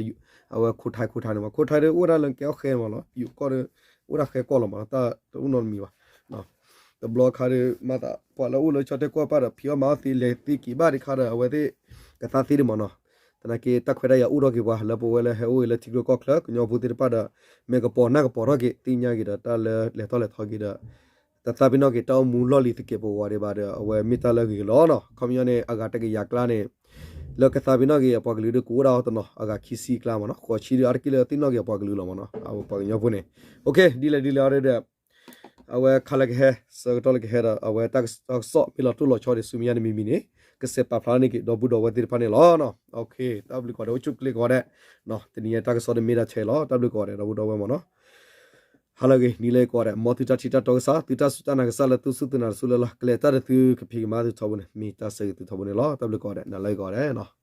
အဝဲခိၣ်ထါခိၣ်ထါန့ၣ်မ့ၢ်, ခိၣ်ထါဒီးအိၣ်ဝဲဒၣ်လၢနကဲအီၣ်ဃဲမ့ၢ်လီၤ, ယိၤကီၢ်ဒီး အိၣ်ဒၣ်ဃဲကီၢ်လီၤမ့ၢ်နီၤ, တၢ်တအိၣ်နီတမံၤဘၣ်. တဘျီခါဒီး မၤသး ပှၤလၢအိၣ်လၢကၠီၣ်တဲၣ်ကီၢ်ပၢ်ဒီး ဖံးအီၣ်မၤအီၣ်သ့ လဲၤသ့က့ၤဘၣ်တခါဒီး အဝဲသ့ၣ် ကသါသ့ဒံးမ့ၢ်နီၤ. သနာ်က့ တၢ်ခွဲးတၢ်ယာ်အိၣ်ထီၣ်က့ၤပှၤ လၢပဝဲလၢဟဲအိၣ်ဂ့ၤလၢထံကျိကီၢ်ချၢ ကညီဖိသ့ၣ်တဖၣ်ဒီး မဲာ်ကပီၤနၢ်ကပီၤထီၣ်က့ၤ သ့ၣ်ညါက့ၤဒီးတၢ်လၢလဲၤထီၣ်လဲၤထီက့ၤဒီး တသးပ့ၤနီၣ်က့ၤတၢ်အိၣ်မူလီၢ်လံၤသကဲးပဝးဒံးဘၣ်ဒီး အဝဲမ့ၢ်တၢ်လၢအဂ့ၤကလီလီၤနီၤ. ခီပညီန့ၣ် အဂၤတကယၤကျါန့ၣ် လၢကသးပ့ၤနီၣ်က့ၤအပှၤကလုာ်ဒီးကအိၣ်ဒၣ်အီၤတနီၤ အဂၤခံဆံကျါမ့ၢ်နီၤ, ဃိးဆံဒီးအါတက့ၢ်လၢသ့ၣ်နီၣ်က့ၤအပှၤကလုာ်လီၤမ့ၢ်နီၤ, အပှၤကညီဖိန့ၣ်. ဒ်လဲၣ်ဒ်လဲၣ်အီၤဒီး အဝဲခါလၢကဟဲ ဆၢကတီၢ်လၢကဟဲဒီး အဝဲတၢ်ကစီၣ်မ့ၢ်လီၤတိၢ်လီၤဆီဒံးဆူမဲာ်ညါတမံၤမံၤန့ၣ် ကစဲးပာ်ဖျါန့ၢ်က့ၤ ဒီပုၢ်ဒီဝဲၢ်သ့ၣ်တဖၣ်န့ၣ်လီၤ. တၢ်ဘျုးကိးဂၤဒဲး အိၣ်ဆူၣ်အိၣ်ချ့ကိးဂၤဒဲး, တနံၤညါတၢ်ကစီၣ်ဒီးမ့ၢ်ဒၣ်ထဲလီၤ. တၢ်ဘျုးကိးဂၤဒဲး ဒီပုၢ်ဒီဝဲၢ်မ့ၢ်နီၤ. ဟါလၢအဂ့ၤ နံၤလၢအဂ့ၤကိးဂၤဒဲး, မ်သုတၢ်ထံၣ်တၢ်တီကစၢ်, သုတၢ်စူၢ်တၢ်နာ်ကစၢ်လၢသုစူၢ်သုနာ်တစူၢ်လၢ်လၢ်, ကလဲၤတၢ်ဒီးသုကဖံးကမၤသုထီဘိန့ၣ် မ့ၢ်တၢ်ဆၢဂ့ၤသုထီဘိန့ၣ်လီၤ. တၢ်ဘျုးကိးဂၤဒဲး နၤလၢအဂ့ၤကိးဂၤဒဲးနီၤ.